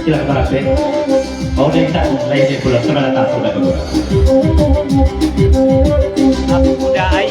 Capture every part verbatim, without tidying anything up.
Silakan marapek. Mau dari satu, lain dari pulau, selamat datang, selamat datang. Abu Dai.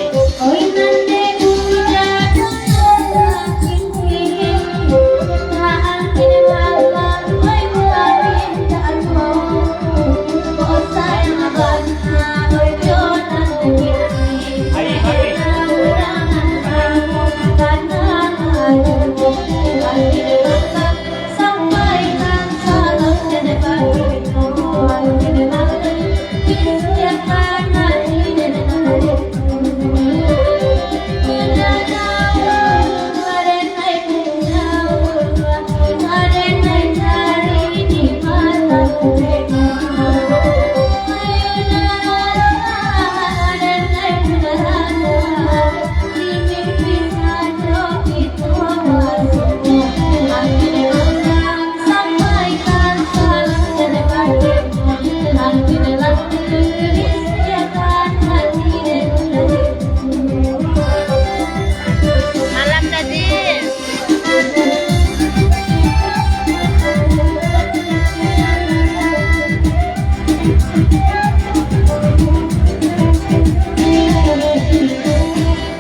Malam tadi.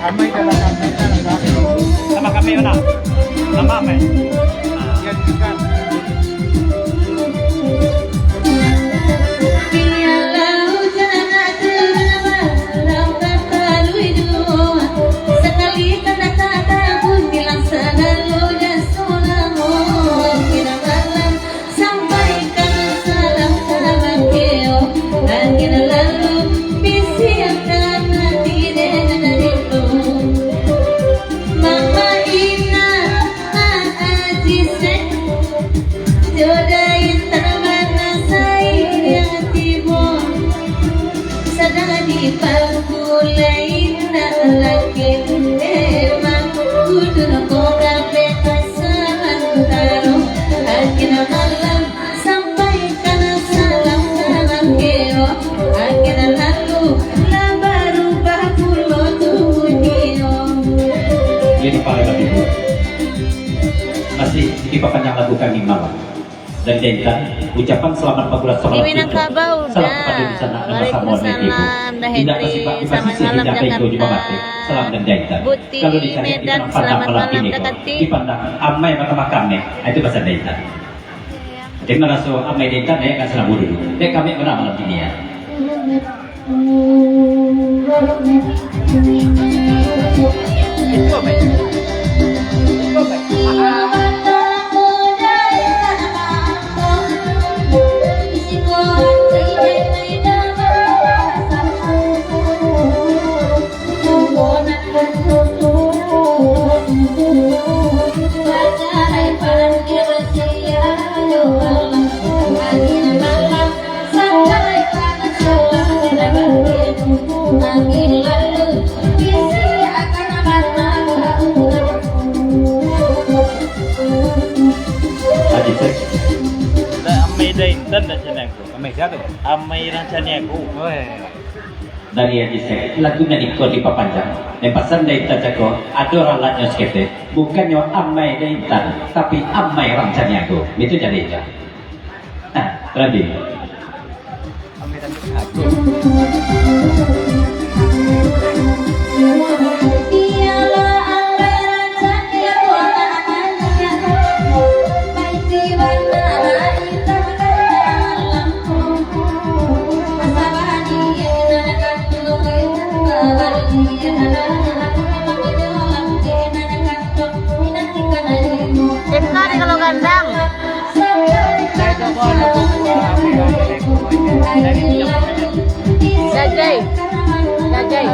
Amai dalam kamar. Sama kami mana? Sama amai. Ya, bukan. Sampaikan salam kabake o, angin lalu bisiakan hati den dari tu. Mama Ina, Mak Aji Sek, jo Dain Tarbanasai yang tibo, sadang dipangulai nak laki. Emang kudu ko kabek asa antaro angin malam. Sampaikan salam kabake o, angin lalu lah barubah pulo tu bunyi o. Ini paling penting. Masih dipapanjang lagu kami malam. Dan Daintan, ucapan selamat bagulah samalam. Minangkabau, selamat padu di sana, nama Samuel Metibu. Indak basifat di pasisih, indak baitu di mamati. Salam dan Daintan. Kalau dicari di tanah pandang malam kini ko, dipandang amai mata makamnyo, itu bahasa Daintan. Jadi maraso amai Daintan, dek, kan salah dulu. Dek kami mana malam kini ya? Aji Sek. Lah, amai Daintan dah sana aku. Amai siapa? Amai Rancaniago. Oh, iya, iya. Dari Aji Sek, lagu nan iko dipapanjang. Nan pasan Daintan cako, ado ralatnyo saketek. Bukannyo amai Daintan, tapi amai Rancaniago. Itu jadi aja. Nah, Randy. Pintar ni kalau gandang. Jajai. Jajai.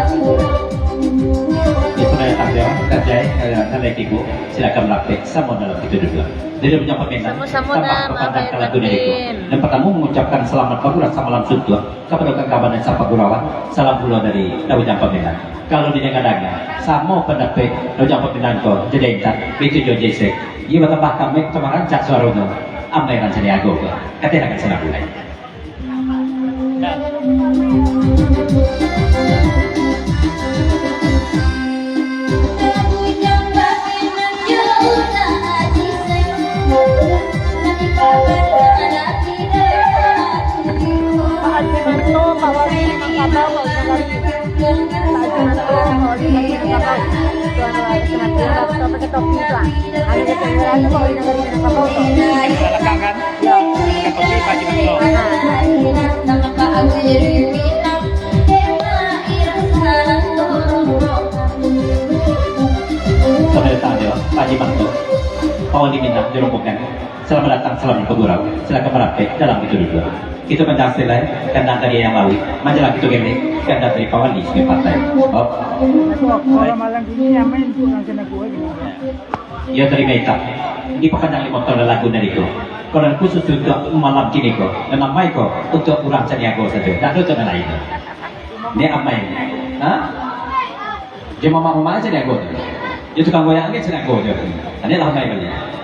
Oke, sudah datang dia, Jajai, eh, Nalai Tigo. Silakan melapik sama dalam kita duduk. Jadi, punya peminat, sama-sama tambah dah, kepada Bang lagu dari Edwin. Yang pertama, mengucapkan selamat berbulan samalam suntuang. Kapado kawan-kawan nan sapagurauan, salam pulo dari Daujang Paminan. Kalau didanga-danga, samo pandapek Daujang Paminan ko, jo Daintan, baitu jo Aji Sek. Iyo batambah kami ka marancak suaronyo, amai Rancaniago ko. Kateh akan sanang pulai. Pakai topi tu ah. Ada di belakang kan? Pakai topi Pak Haji Mansur. Selamat datang, Pak Haji Mansur. Pawali Minang di rombongan. Selamat datang, salam gurau. Silakan marampek dalam itu duduk. Kito panjang selai, kandang dari Ayang Lawi. Manjalang kito gemeh, kandang dari Pawali Sungai Patai. Hop. Malam-malam kini nyaman tu urang Caniago, eh. Yo, tarimo kasih. Dipapanjang limo taun lagu dari ko. Koran khusus untuak malam kini ko. Nan amai ko untuak urang Caniago sajo. Ndak ado untuak nan lain. Ni amai. Ha? Jo mamak-mamak Caniago tu. Jo tukang goyang aja Caniago jo. Ini lah amai baliak.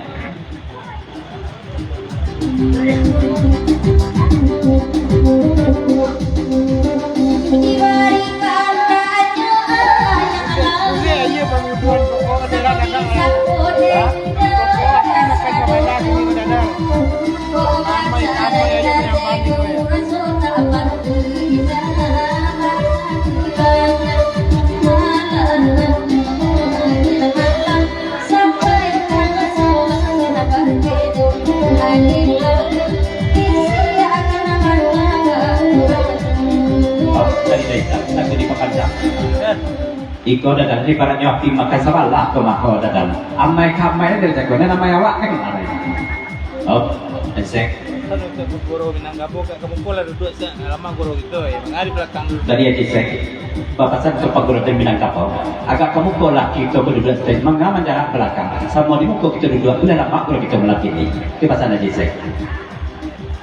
Dari desa, lagu dipapanjang. Iko dadan, ibaratnyo api makan sabalah ko mako dadan. Amai ka amai dari jago, nan amai awak kan amai. Oh, Cek. Kan untuk guru Minangkabau, Kak, kamu pun lah duduk sa-, lama guru gitu, ya, mangari belakang dulu. Dari Haji Sek, bapasan tu Pak Guru dari Minangkabau. Agak kamu pun lah kito ko duduk stage, manga manjarak belakang. Samo di muko kito duduk, buliah lamak kalau kito malam kini. Itu pasan Haji Sek.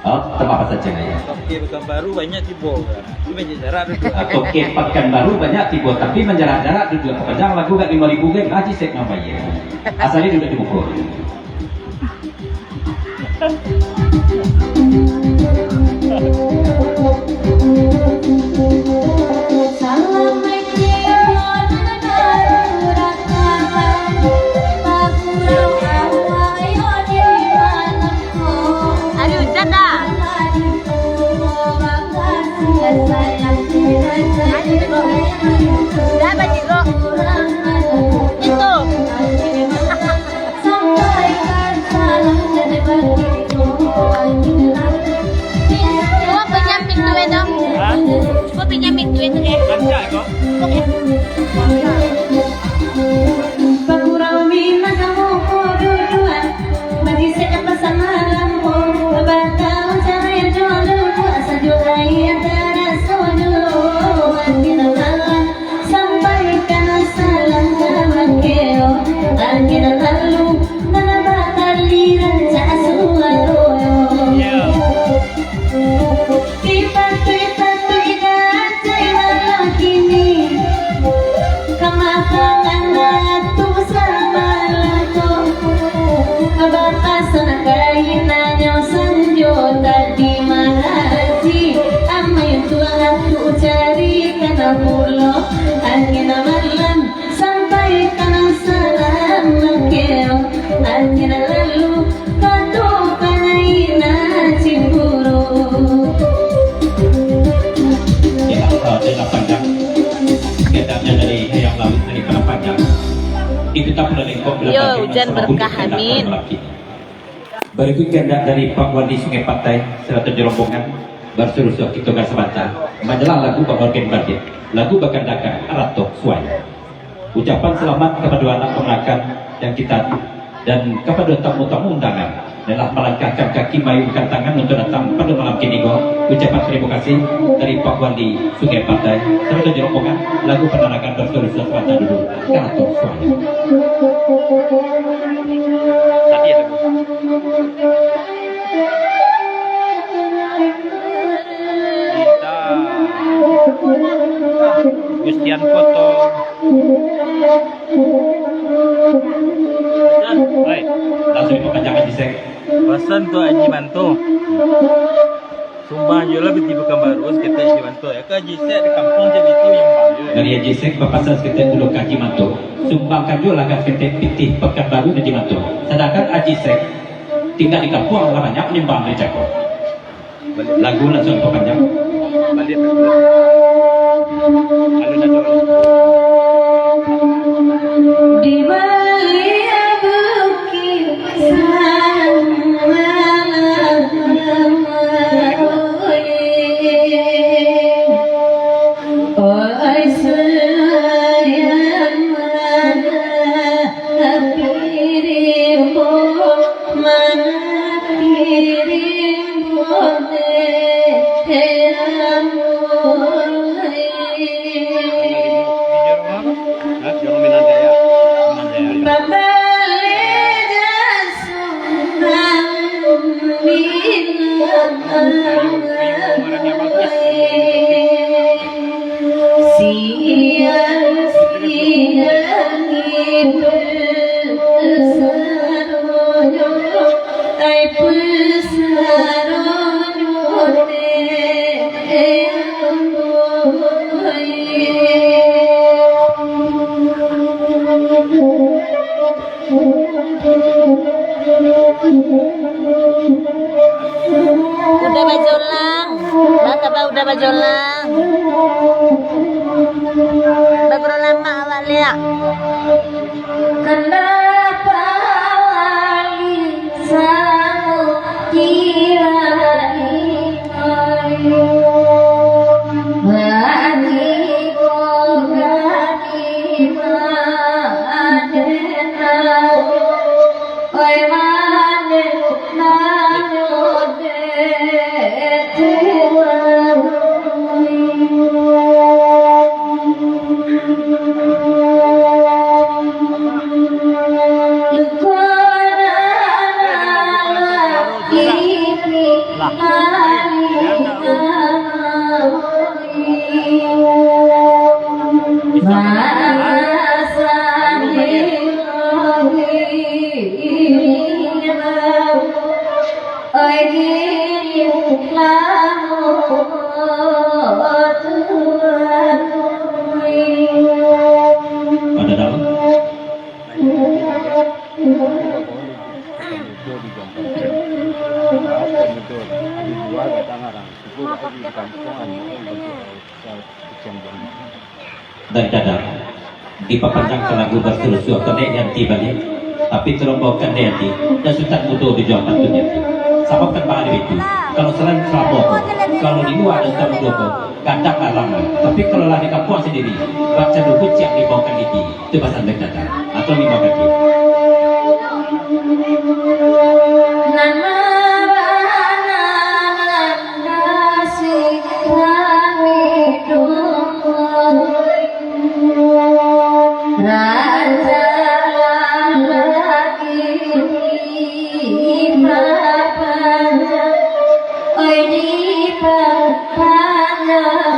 Oh, tambah pasan Cek, ya. Oke, bukan baru banyak tibo. Tapi manjarak duduk. Ah, oke, Pekanbaru banyak tibo, tapi manjarak-jarak duduk. Panjang lagu gak lima ribu kan, Haji Sek nang bayar. Asal dia duduk di muko. Ari hujan dah. Dah bajirok. Itu. Cuba pinjam mic tu, Edo. Hah? Cuba pinjam mic tu, Edo. Rancak ko. Pagurau Minangkabau ko duduak, bagi siapa samalam ko, batau carai jo duduak, sajo ai antara sojo, angin malam. Sampaikan salam ka Makeo, angin lalu nan bakali rancak suaro. Yo. Dipatuik-patuik dacai malam kini, kamatangan Datu samalam ko. Bapasan kainanyo sanjo tadi mahaji, amai tuan Datu carikan pulo angin malam. Sampaikan salam Makeo, angin lalu katukan aina cemburu. Tidak, eh, tidak panjang. Setidaknya dari Ayang Lawi dari Padang Panjang. Itu tak pernah lengkok. Yo, hujan berkah, amin. Barikuik kandak dari Pak Wali Sungai Patai, sarato jo rombongan, barsuruh-suruh kito ka sabanta, manjalang lagu baorgen baliak, lagu bakandakan Arato Suai. Ucapan salamat kapado anak kamanakan nan kito, dan kapado tamu-tamu undangan, nan lah malangkahkan kaki maayunkan tangan untuak datang pado malam kini ko, ucapan tarimo kasih dari Pak Wali Sungai Patai, sarato jo rombongan, lagu pananangan barsuruh-suruh sabanta dulu, Arato Suai. Tadi lagu. Kita Gustian Koto. Oi, langsung dipapanjang Haji Sek. Pasan tu Haji Manto. Sumbang juo lah pitih Pekanbaru saketek Haji Manto, yo. Ka Haji Sek di kampuang se pitih nyumbang juo, yo. Dari Haji Sek bapasan saketek dulu ka Haji Manto. Sumbangkan juo lah ka saketek pitih Pekanbaru Haji Manto. Sadangkan Haji Sek tingga di kampuang lah banyak nyumbang dari jago. Lagu langsung dipapanjang. Baliak. Alun ado. Lah. Baguru lamak awak liak. Kenapa wali samo kira-kira? Bagi bukan iman. Pada dalam. Dari Dadang, dipapanjangkan lagu basuruh-suruh, kondek ganti baliak, tapi terombokan di hati, dan sutan mudo di juang pantun hati. Sabab kan baa itu, kalau selain salamo ko, kalau di lua ada sutan mudo ko, gadang lah lamo, tapi kalau lah di kampuang sandiri, bak candu kuciak dibaokan gigi. Itu pasan dari Dadang atau lima kaki. Nan marana nan kasih kami tunggu. Rancak lah lagi dipapanjang. Oi, dipapanjang.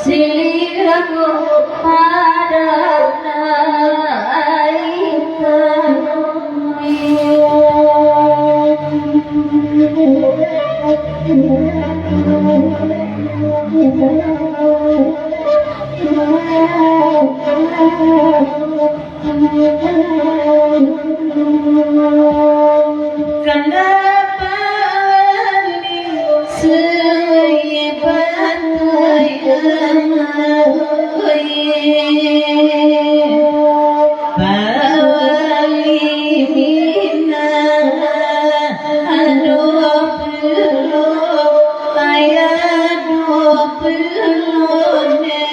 Siliang padan ai tanuih. Kanapa wali suwi bantuai amai? Bawali minang ado pulo, ado pulo ne.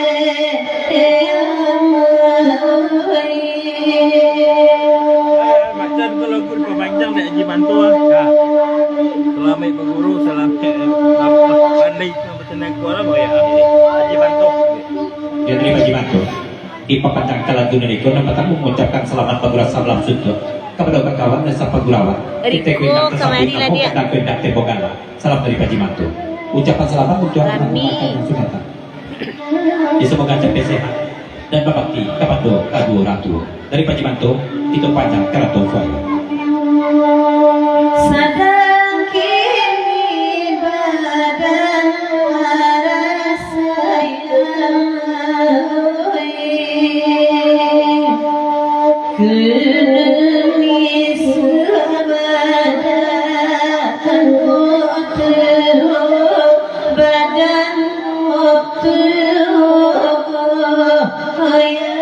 Macam tu lagu dipamanjang dek Haji Manto, ah. Ya. Salamaik baguru, salamaik, eh, apa, pandai, yang bertenang kuala, oh ya, Haji Manto. Jadi Haji Manto, dipapanjangkan lagu dari ko, nan partamo mangucapkan salamat baguru salam suntuak kapado kawan-kawan dan sapagurawan. Riko, kita kuindak kamari lah, Diak. Kita kuindak tempo gala. Salam dari Haji Manto. Ucapan salamat untuak Rami. Rakan-rakan yang sudah datang. Di semoga capek sehat dan babakti kapado kaduo urang tuo. Dari Haji Manto, kito panjang karato suaro. Sadang kini badan marasai lamah. Kini sabadan ko tuo, badan ko tuo, ayah.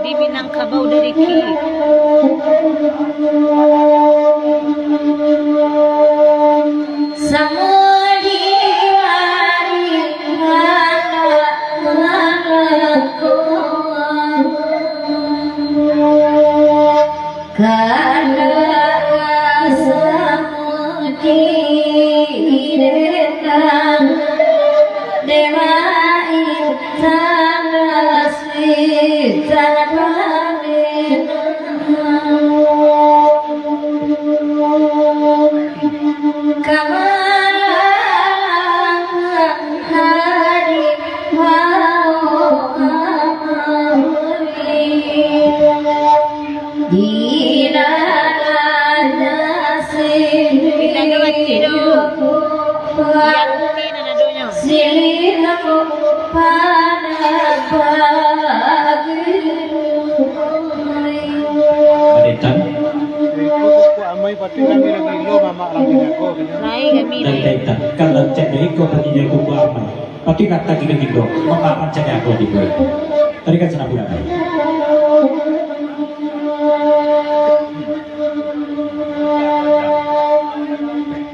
Di Minangkabau dari ki. Samo di hari anak-anak ko. Kada asa muji dek Tuhan, dek Maha Esa, Tuhan kami. Yanti nan adonyo. Madetan. Lai kami, dan lai. Daitan, kalau cek dari ko patinyo kuku amai. Pati rata gilo-gilo, mamak rancak jago di bawah. Tadi kan senang bilang.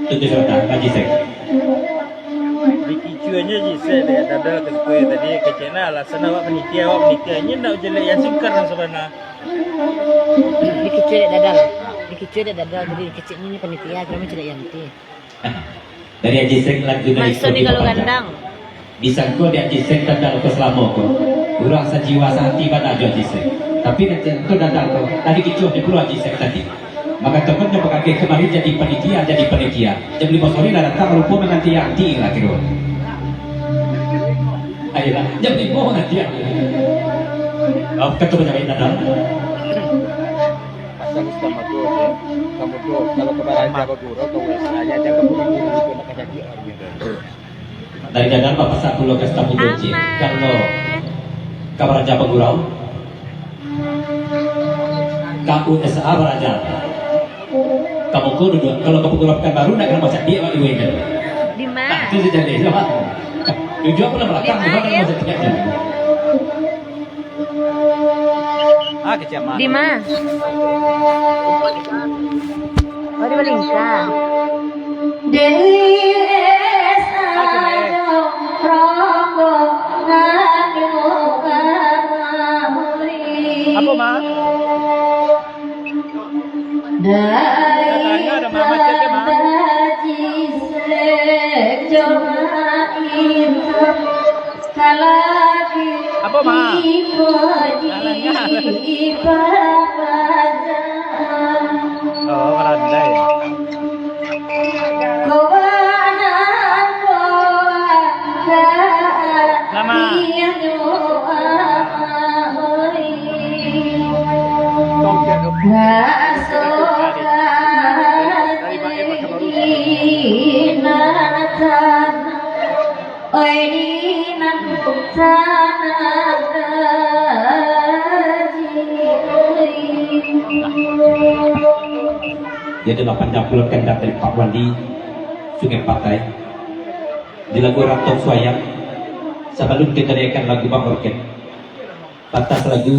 Itu sudah, Haji Sek. Dikicuanyo Haji Sek, dek dadal ka siko tadi, kecekna alasan awak panitia, awak panitia. Inyo ndak jelek yang singkar nan sabana. Dikicua dek dadal. Dikicua dek dadal, jadi keceknyo panitia, kami jelek yang ti. Dari Haji Sek lanjut dari Maksud di kalau gandang. Disangko di Haji Sek dadal ko salamo ko. Urang sajiwa sahati bana jo Haji Sek. Tapi nan tantu dadal ko, tadi kicuah di pulo Haji Sek tadi. Mangatokan nyo bakageh kamari jadi panitia, jadi panitia. Jam limo sore lah datang, rupo mananti anti lah kiro. Ayolah, jam limo nanti anti. Oh, kato bajawek dadal. Pasang sama tu je. Kamu tu, kalau kemarin jago guru, kau saya jangan buru-buru itu nak kajadi. Dari dadal bapasan pulo ka Stambudo je. Aman. Kalau ka baraja pagurau, ka U S A baraja. Kamu ko duduak, kalau ka pagurau Pekanbaru, nak kena baca dia, Pak Ibu, itu. Di ma? Nah, itu sih jadi, coba. Duduak pun belakang, di ma, coba dia? Baca dia. Ah, kecil mah. Di ma? Oh, di Balingka. Dewi Esa rombongan. Apa, Ma? Dari Tanda-tanda ada Mama cek, ya, Ma? Tanda jisek joma insan. Apa, Ma? Kalagi Oh, marandai. Lama. Oi, di nan tanah gaji, oi. Jadi, lah panjang pulo kandak dari Pak Wandi, Sungai Patai. Di lagu Rantau Suayang, sabalun kita dengarkan lagu Bang Orkes. Patah lagu,